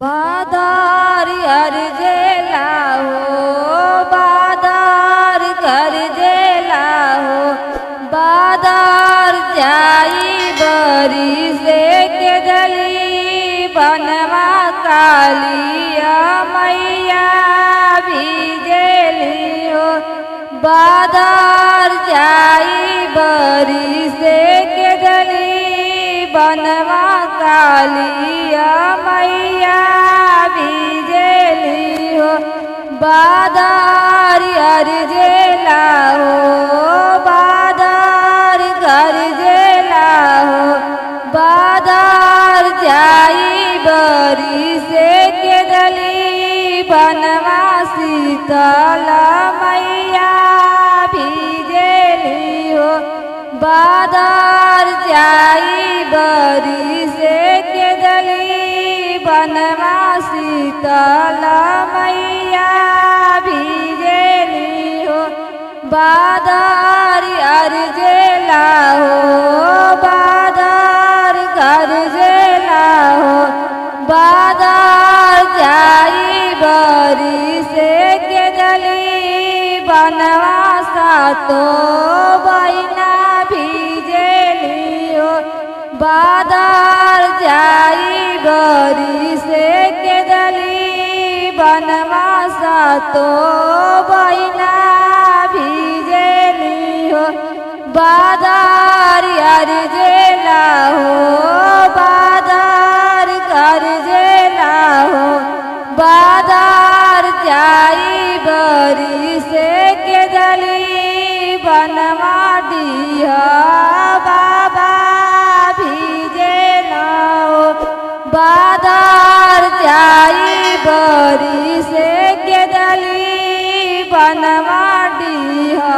बादार अर्जेला हो, बादार गर्जेला हो, बादार जाई बरी से के दली बनवा कालिया मैया भीजेली हो। बादार जाई बरी से के दली बनवा कालिया मैया भीजेली हो। बादार अर्जेला हो, बादार गर्जेला हो, बादार जाई बरी से के दली बनवा शीतला मैया भीजेली हो। बादार जाई बरी से के दली बनवा शीतला मैया भीजेली हो। बादार अर्जेला हो, बादार गर्जेला हो, बादार जाई बरी से के दली बनवा सातो बहिना भीजेली हो। बादार जाई बरी से के दली बनवा सातो बहिना भीजेली हो। बादार अर्जेला हो, बादार गर्जेला हो, बादार जाई बरी से के दली बनवा दिया बाबा भीजेला हो। बादार जाई बरी से के दली बनवा दिया।